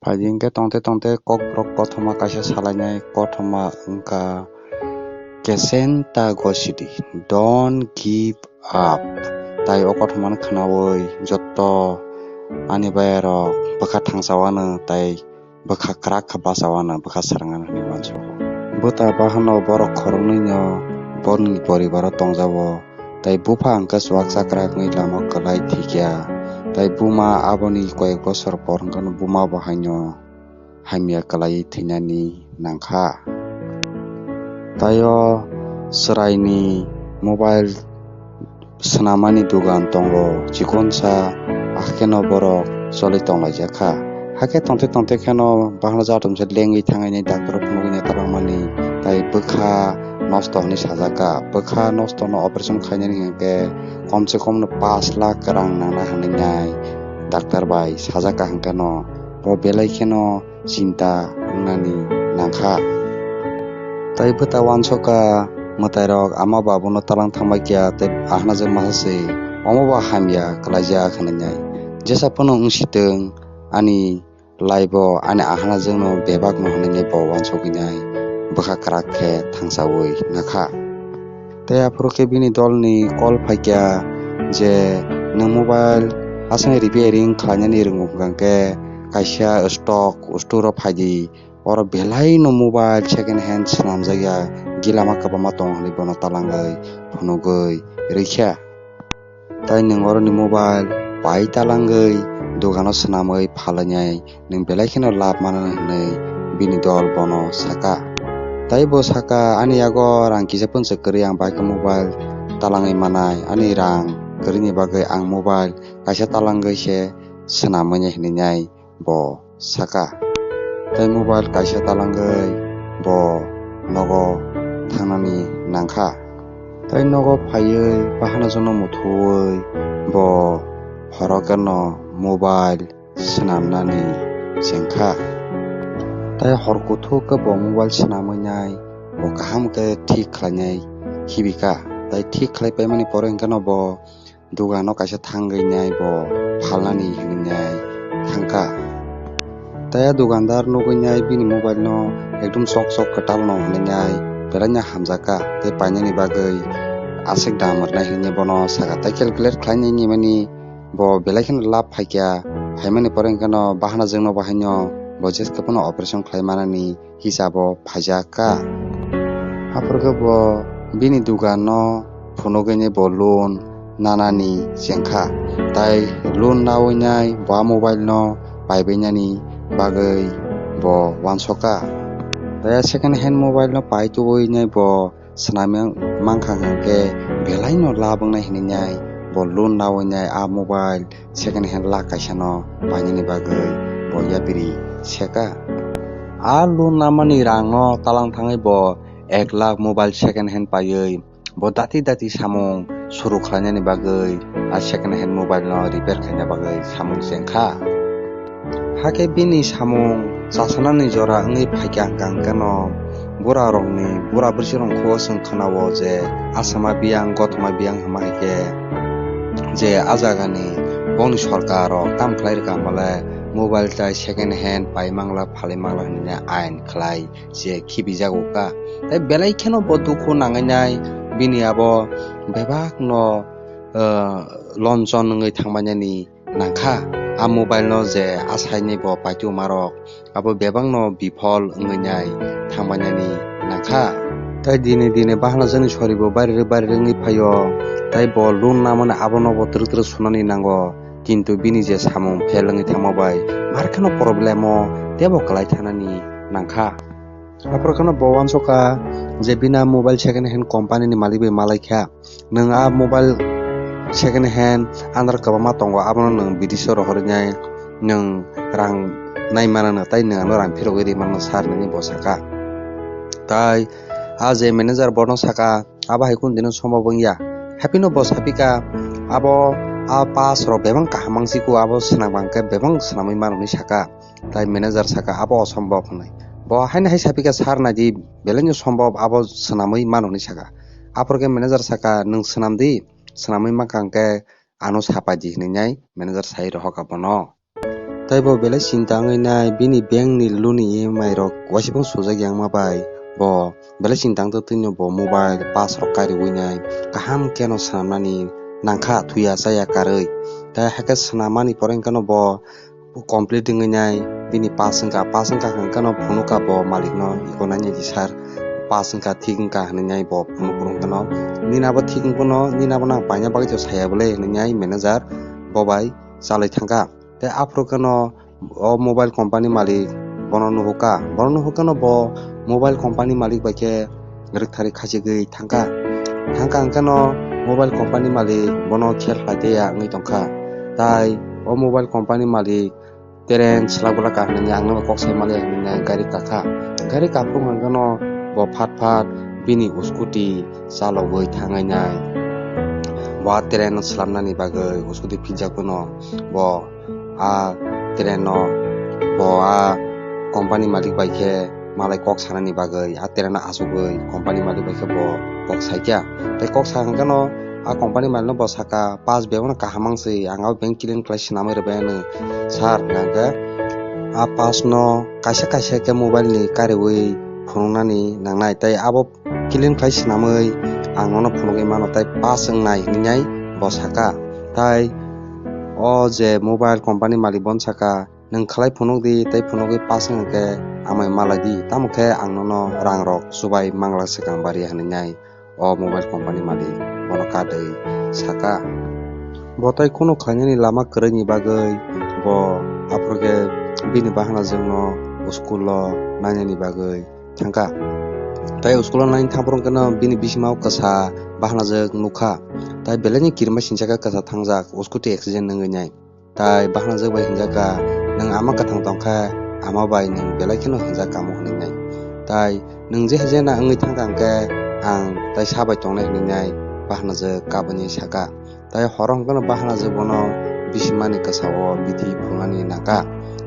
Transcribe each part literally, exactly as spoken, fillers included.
Phaidi hwnkhe tongte tongte Kokborok kothoma kaisa salainai kothoma wngkha Kesenta Gosidi, "Don't give up." Tai o kothomano khwnaui jotto ani bayarok bwkha thangsa wano tai bwkha kwrak khe bacha wano bwkha swrwngano hwnwi uansugo. Bwta bahano borok khoroknwino boni poribaro tongjago. Tai bupha hwnkhe chuak chakrak wngwi lama kwlai thwikya. Tai buma aboni koyek bosor por hwnkhe buma bo haino hamya kwlaiwi thwinani nangkha. Tai o chwraini mobile swnamani dugan tongo chikonsa, hakheno borok choli tonglaijak kha. Hakhe tongte tongte kheno bahano jatomsa lengwi thangwi nai doctor phunugwi nai talangmani, tai bwkha nosto hwnwi sajak kha. Bwkha nostono operation khainani hwnkhe komse komno pash lakh rang nangna hwnwi nai doctor bai sajak kha hwnkhe no bo belai kheno chinta wngnani nangkha. Tai bwta uansukha mwtairok ama babuno talang thangbai kya tei ahwnajwk masa se omo bo hamya kwlaijak hwnwi nai. Jesa phano wngsitwng ani life o ani ahwnajwkno bebakno hwnwi nai bo uansugwi nai bwkha kwrak khe thangsaui nakha. Tei aphuru khe bini dolni call phaikha je nwng mobile aswk repairing khlainani rwngo hwnkha khe kaisa stock store o phaidi, oro belai no mobile second hand swnamjakya, gilama kwbangma tongo hwnwi bono talangwi phunugwi rwkha. Tai nwng oroni mobile pai talangwi dogano swnamwi phalainai nwng belai kheno lab mano hwnwi bini dol bono saka. Tai bo saka, "Ani yago rang kisa phunchwk kwrwi, ang bai khe mobile talangwi manai, ani rang kwrwini bagwi ang mobile kaisa talangwi se swnamwi nai," hwnwi nai bo saka. Tai mobile kaisa talangwi bo nogo thangnani nangkha. Tai nogo phaiwi bahana jono muthuwi bo horokeno mobile swnamnani chengkha. Tai hor kuthuk khe bo mobile swnamwi nai bo kaham khe thik khlainai khibika. Tai thik khlai paimani pore hwnkhe no bo dogano kaisa thangwi nai bo phalnani hinwi nai thangkha. Tai a dogandar nugwi nai bini mobile no ekdum chok chok kwtal no hinwi nai belai no hamjakha tei painani bagwi aswk dam rwnai hinwi bono sakha. Tai calculate khlainani mani bo belai kheno lab phaikha, phaimani pore hwnkhe no bahana jwkno bo haino bo jeske phano operation khlai manani hisabo phaijak kha. Aphuru khe bo bini dogano phunugwi bo loan nanani chengkha. Tai loan nawi nai bo a mobile no paibainani bagwi bo uansukha. Tai second hand mobile no pai tubui nai bo swnamwi mankha hwnkhe belai no lab wngnai hinwi nai bo loan nawi nai a mobile second hand lakh kaisa no painani bagwi bo yapiri seka. A loan namani rang no talang thangwi bo ek lakh mobile second hand paiwi bo dati dati samung suru khlainani bagwi a second hand mobile no repair khaina bagwi samung chengkha. Hakhe bini samung chasanani jora wngwi phaikha hwnkha hwnkhe no bura rokni, bura bwswk rokni khugo chwng khwnao je asama biyang, gothoma biyang hwnma hai khe je a jagani bongni sorkar rok tam khlai rwkha hwnba le mobile tai second hand pai mangla, phalwi mangla hwnwi ain khlai je khibijago kha. Tai belai kheno bo dukhu nangwi nai bini abo bebak no, ah, lonchon wngwi thangbainani nangkha. A mobile no je asaini bo paituma rok abo bebak no biphol wngwi nai thangbainani nangkha. Tai dine dine bahana jani sori bo bairere bairere wngwi phaio. Tai bo loan namani abono bo twrwk twrwk sunani nango. Kintu bini je samung fail wngwi thangma bai mar kheno problem o tebo kwlai thanani nangkha. Aphuru kheno bo uansukha je bini a mobile second hand company ni malik bai malaikha. Nwng a mobile second hand under kwbangma tongo, abono nwng bidisao rohorwi nai nwng rang nai manano, tai nwng ano rang phirogwi rwi manano sir, nini bo saka. Tai a je manager bono saka, abo hai kunu dino sombab wngya. Haphino bo sapikha, abo a pass rok bebak kaham mangsiku, abo swnam bangkhe bebak swnamwi mano hinwi saka. Tai manager saka, "Abo osombab," hwnwi. Bo haino hai sapikha, "Sir, naidi, belaino sombab, abo swnamwi mano," hwnwi saka. Aphuru khe manager saka, "Nwng swnam di, swnamwi mankha hwnkhe ano sapai di," hwnwi nai manager sai rohorkha bono. Tai bo belai chinta wngwi nai, bini bank ni loan ni E M I rok waisa phano sujak ya wngma bai bo belai chinta wngtwi twino bo mobile pass rok kariwi nai, kaham keno swnamnani nangkha thuya chaya karwi. Tai hakhe swnamani pore hwnkhe no bo complete wngwi nai, bini pass wngkha, pass wngkha hwnkhe no phunukha bo malik no, iko nai di sir, pass wngkha, thik wngkha hinwi nai bo phunuk phunuk hwnkhe no, nini abo thik wngkha no, nini abo nang paina bagwi to saya bole hinwi nai manager bo bai chalwi thangkha. Tei aphuru kheno o mobile company malik bono nuhukha. Bono nuhukhe no bo mobile company malik bai khe rwktharwi khachigwi thangkha. Thangkha hwnkhe no mobile company malik bono khel khlai tei ya wngwi tongkha. Tai o mobile company malik train swlak bwlak ka hinwi ang no kok sai mali hinwi gari kakha. Gari kaphuru hwnkhe no bo phat phat bini scooty chalogwi thangnai nai. Bo a train no swlamnani bagwi scooty phikjak phano bo a train no bo a company malik bai khe malai kok sanani bagwi a train no achugwi company malik bai khe bo kok saikha. Tei kok sa hwnkhe no a company malik no bo saka, "Pass bebak no kaham wng si, ang o bank clean khlai swnamwi rwbai ano sir," hwnkhe a pass no kaisa kaisa khe mobile ni kariwi phunuknani nangnai. Tai abo clean khlai swnamwi ang nono phunugwi mano, tai pass wngnai hinwi nai bo saka. Tai o je mobile company malik bono saka, "Nwng khlai phunuk di, tai phunugwi pass wngkha khe amai malai di, tamo khe ang nono rang rok chubai manglak swkang bari," hinwi nai o mobile company malik bono kadwi saka. Bo tai kunu khlainani lama kwrwini bagwi bo aphuru khe bini bahanajwkno school o nainani bagwi thangkha. Tai school o nai thangphuru hwnkhe no bini bisima o kwsa bahanajwk nukha. Tai belai ni kirima sinsa khe kwsa thangjak, scooty accident wngwi nai. Tai bahanajwk bai hinjakha, "Nwng ama kwthang tongkha, ama bai nwng belai kheno hinjak kamo," hinwi nai. Tai, "Nwng je haje na wngwi thangkha hwnkhe ang tai sa bai tongnai," hinwi nai bahanajwk kabani saka. Tai horo hwnkhe no bahanajwk bono bisimani kwsa o bithi phunuknani nangkha.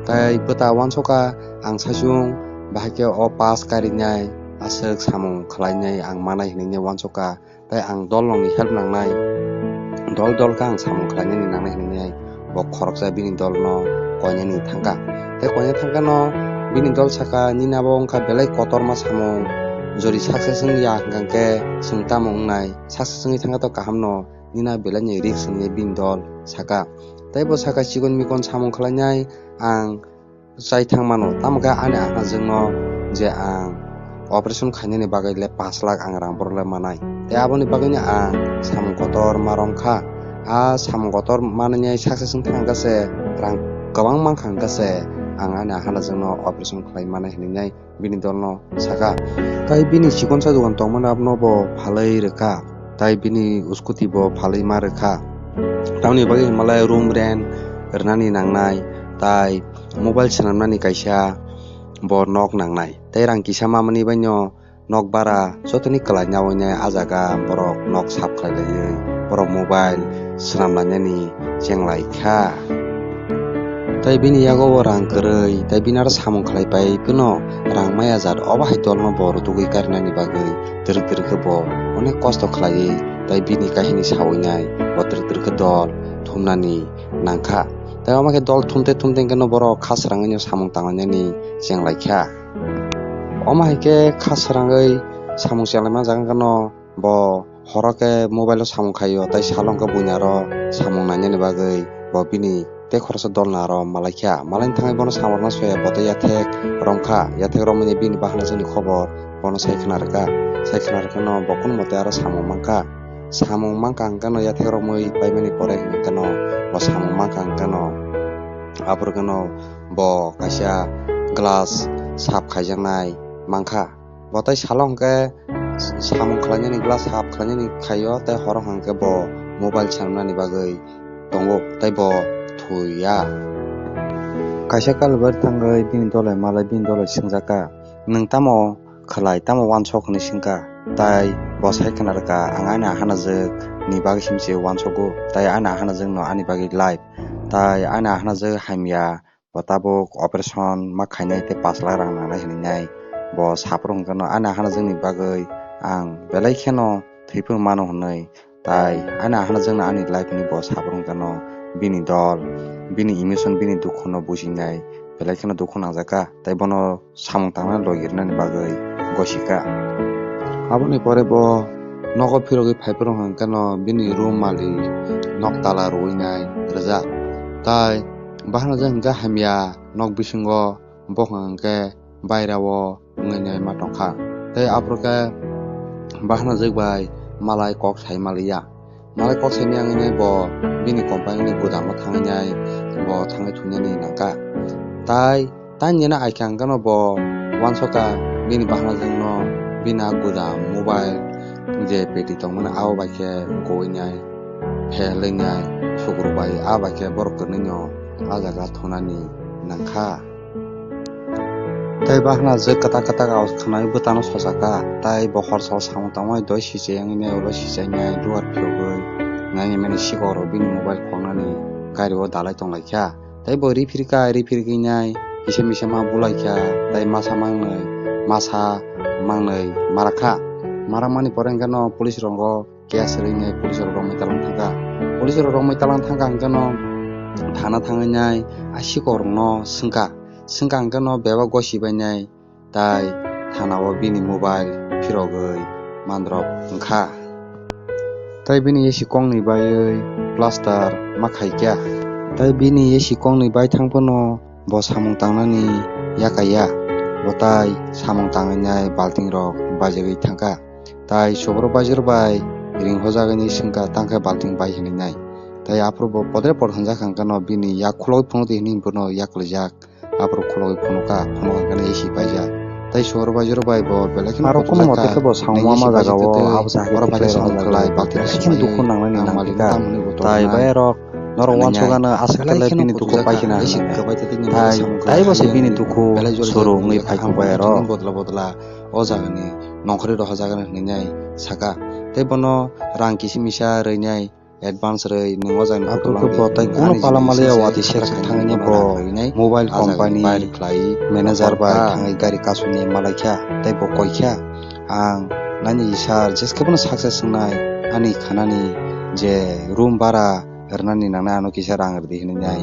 Tai bwta uansukha, ang saichung bahai khe o pass karinai, aswk samung khlainai ang manai hinwi nai uansukha. Tai ang dol rokni help nangnai, dol dol khe ang samung khlainani nangnai hinwi nai bo khoroksa bini dol no koinani thangkha. Tai koina thangkha no bini dol saka, "Nini abo wngkha belai kotorma samung, jodi success wngya hwnkhe chwng tamo wngnai, success wngwi thangkha to kaham no, nini abo belai ni risk," hinwi bini dol saka. Tai bo saka, "Chikon mikon samung khlainai ang chai thang mano, tamo khe ani ahanajwkno je ang operation khainani bagwi le pash lakh ang rang borok le manai. Tei aboni bagwino ang samung kotor ma romkha. A samung kotor manani success wng thang khe se rang kwbang mankha hwnkhe se ang ani ahanajwkno operation khlai manai," hinwi nai bini dolno saka. Tai bini chikonsa dogan tongmani abono bo phalwi rwkha. Tai bini scooty bo phalwi ma rwkha. Tamoni bagwi hinmalai room rent rwnani nangnai, tai mobile swnamnani kaisa bo nok nangnai. Tai rang kisa mamani baino nok bara jotoni kwlai nawi nai ah jaga borok nok sap khlai laiwi borok mobile swnam lainani chenglai kha. Tai bini yago bo rang kwrwi, tai bini aro samung khlai pai phano rang maya jat, obo hai dolno bo rutugwi karinani bagwi twrwk twrwk khe bo onek kosto khlaiwi tai bini kahini sawi nai bo twrwk twrwk khe dol thumnani nangkha. Tai omo khe dol thumte thumte hwnkhe no borok kha srangwi no samung tanglainani chenglai kha. Omo hai khe kha srangwi samung chenglai manjak wngkha no bo horo khe mobile o samung khaio, tai salo hwnkhe buini aro samung nainani bagwi bo bini tei khoroksa dolno aro malai kha. Malaini thangwi bono samung rwna soya, bo tei yathek romkha. Yathek romwi bini bahanajwkni khobor bono sai khna rwkha. Sai khna rwkhe no bo kunu mote aro samung mankha. Samung mankha hwnkhe no yathek romwi paimani pore hwnkhe no bo samung mankha hwnkhe no aphuru khe no bo kaisa glass sap khaijaknai mankha. Bo tai salo hwnkhe samung khlainani, glass sap khlainani khaio, tei horo hwnkhe bo mobile swnamnani bagwi tongo, tei bo thwi ya. Kaisa kalibar thangwi bini dolai malai bini dolai swngjak kha, "Nwng tamo khlai, tamo uansuk?" hwnwi swngkha. Tai bo sai khna rwkha, "Ang ani ahanajwk ni bagwi himse uansugo, tai ani ahanajwk no ani bagwi life, tai ani ahanajwk hamya, bo tabuk operation ma khainai tei pash lakh rang nangnai," hinwi nai bo saphuru hwnkhe no, "Ani ahanajwkni bagwi ang belai kheno thwiphuru mano," hwnwi. Tai ani ahanajwkno ani life ni bo saphuru hwnkhe no bini dol bini emotion, bini dukhu no bujinai, belai kheno dukhu nangjak kha, tei bono samung tangna logi rwnani bagwi gosi kha. Aboni pore bo nogo phirogwi phai phuru hwnkhe no bini room malik nok tala rwui nai rwjak. Tai bahana je hwnkhe hamya nok bisingo, bo hwnkhe bairao wngwi nai ma tongkha. Tei aphuru khe bahana jwk bai malai kok sai maliya. Malai kok saimaya wngwi nai bo bini company ni gudamo thangwi nai bo thangwi thungnani nangkha. Tai, tai nini aikha hwnkhe no bo uansukha bini bahana jwkno bini a gudam mobile je peti tongmani abo bai khe gowinai, phelwinai, sukrubwi a bai khe borok kwrwino a jaga thunani nangkha. Tei bahana jwk kwtak kwtak aos khwnai bwtano sochakha, tai bo hor sal samung tangmani doi sichai wngwi nai ulo sichainai duar phirogwi nai mani sikok rok bini mobile khoknani gari o dalai tonglaikha. Tei bo riphirkha, riphirgwi nai kisa misa ma bulaikha, tei masa mangnwi, masa mangnwi marakha. Marakmani pore hwnkhe no police rokno case rwinai police rok romwi talang thangkha. Police rok romwi talang thangkha hwnkhe no thana thangwi nai a sikok rokno swngkha. Swngkha hwnkhe no bebak gosi bainai tai thana o bini mobile phirogwi mandrop wngkha. Tai bini esi kokni baiwi plaster ma khaikha. Tai bini esi kokni baithang phano bo samung tangnani yakaiya. Bo tai samung tangwi nai balting rok baijagwi thangkha. Tai soboro baijor bai ring hojagwi swngkha, tangkhe balting bai hinwi nai. Tai aphuru bo podre pod hwnjak hwnkhe no bini yak khulogwi phunukdi hinwi bono yak lijak. Aphuru khulogwi phunukha, phunukha hwnkhe no esi paijak. Tai soboro baijor bai bo belai kheno aro kono mote khe bo samung ma jaga o abo sa oro bai samung khlai balting khe dukhu nangnani nang kha. Tai bai rok norok uansukgano aswk khe le bini dukhu paikha na hinwi. Tai, tai bo se bini dukhu suru wngwi phaikha bai rok. Bodla bodla o jagani nongkhorwi rohorjagani hinwi nai saka. Tei bono rang kisi misa rwinai advance rwi nwng o jagani aphuru khe bo tai kuno pala maliya watwi sera khe thangwi bo mobile company manager bai thangwi gari kasuni malaikha tei bo koikha, "Ang nani sir jeskhe bono success wngnai, ani khanani je room bara rwnani nangnai ano kisa rang rwdi," hinwi nai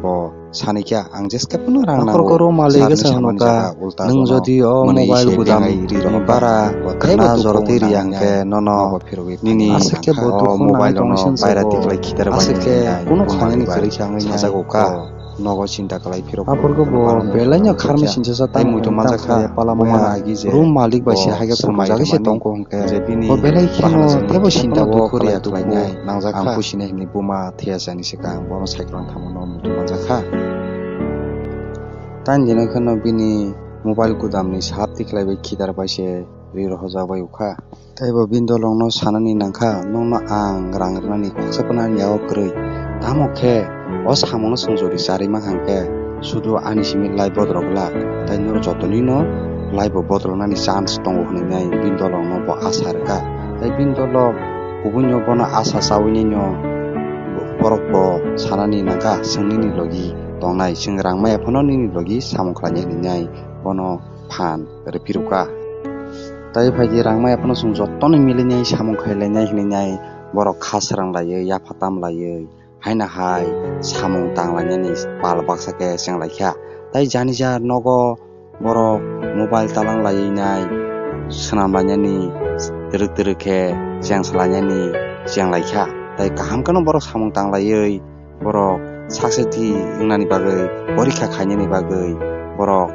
bo sanikha, "Ang jeskhe bono rang nango." Aphuru khe room malik sir khe ni sa samani hwnukha, jaga ulta "Nwng jodi o mobile gudam ni bara khwna jorotwi riya hwnkhe nono nini aswk khe bo dukhu nangwi tongwi swngjak, aswk khe kunu khlainani kwrwi khe wngwi nai." Nogo chinta khlai phirok. Aphuru khe bo belai no kharmai sinsa sa tamo muitu manjak kha, pala maya room malik bai se hai khe khumjagwi se tongkho hwnkhe bo belai kheno teibo sinta o dukhu riya khlainai nangjak kha. Ang pusinai hwnwi buma thwiya sani swkang bono saikwrang thamono muitu manjak kha. Tani jeno kheno bini mobile gudamni sap tikhlaiwi khidar bai se ri rohorjak bai ukha. Tei bo bini dolongno sanani nangkha, "Nokno ang rang rwnani khoroksa phano ani yago kwrwi. Tamo khe o samungno chwng jodi charwi mankha hwnkhe, sudu ani simi lai bodorok glak, tei norok jotonino lai bo bodolnani chance tongo," hwnwi nai bini dolongno bo asa rwkha. Tei bini dolok kubuino bono asa chawi nino borok bo sanani nangkha, "Chwng nini logi tongnai, chwng rang maya phano nini logi samung khlainai," hwnwi nai bono phan rwphirwkha. Tai phaikhe rang maya phano chwng jotono milinai samung khailainai hinwi nai borok kha srang laiwi yapha tam laiwi haino hai samung tang lainani pal baksa khe cheng laikha. Tai jani jar nogo borok mobile talang laiwi nai swnam lainani rwk twrwk khe cheng salainani cheng laikha. Tai kaham kheno borok samung tang laiwi borok success di wngnani bagwi, porikha khainani bagwi borok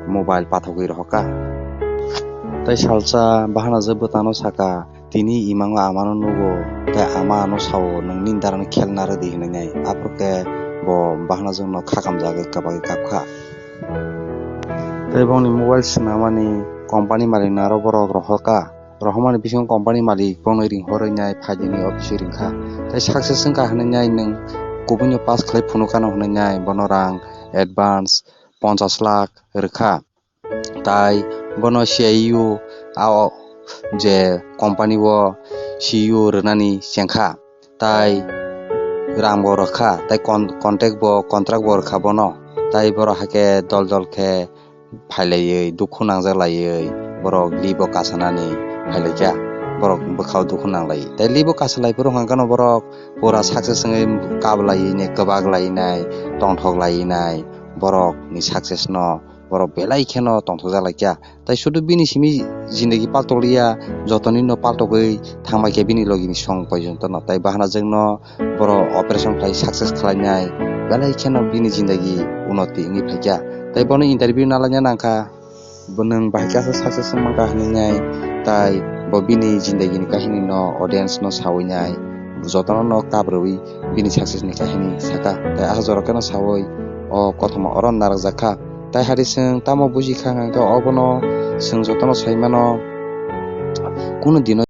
mobile pathogwi rohorkha. Tai salsa bahana je bwtano saka, "Tini imango amano nugo, tai ama ano sao, 'Nwng nini darano khel narwdi,' hwnwi nai." Aphuru khe bo bahana jwkno kha kamjagwi kwbagwi kapkha. Tai bongni mobile swnamani company malikno aro borok rohorkha. Rohormani bisingo company malik bono ring horwi nai phaidi hinwi office o ringkha. Tai success wngkha hinwi nai nwng kubuino pass khlai phunukano hinwi nai bono rang advance ponchash lakh rwkha. Tai bono C I U a o je company o C E O rwnani chengkha. Tai rang bo rwkha, tai con-, contact bo, contract bo rwkha bono. Tai borok hakhe dol dol khe phailaiwi, dukhu nangjak laiwi borok libo kasanani phailaikha. borok bwkhao dukhu nanglai. Tai libo kasalai phuru hwnkha no borok pura success wngwi kablai ne kwbak lai nai, tongthok lai nai, borok ni success no borok belai kheno tongthokjak lai kha. Tai sudu bini simi jindagi paltok liya, jotoni no paltogwi thangbai khe bini logi ni song poijonto no. Tai bahana jwk no borok operation khlai success khlai nai, belai kheno bini jindagi unoti wngwi phai kha. Tai bono interview na laina nang kha. Bo nwng bahai khe success wng mankha hinwi nai, tai bo bini jindagi ni kahini no audience no sawi nai, jotono no kap rwui bini success ni kahini saka. Tai ah jora khe no sawi o kothoma oro narwk jak kha. Tai hari chwng tamo buji kha hwnkhe obono chwng jotono sai mano, kunu dino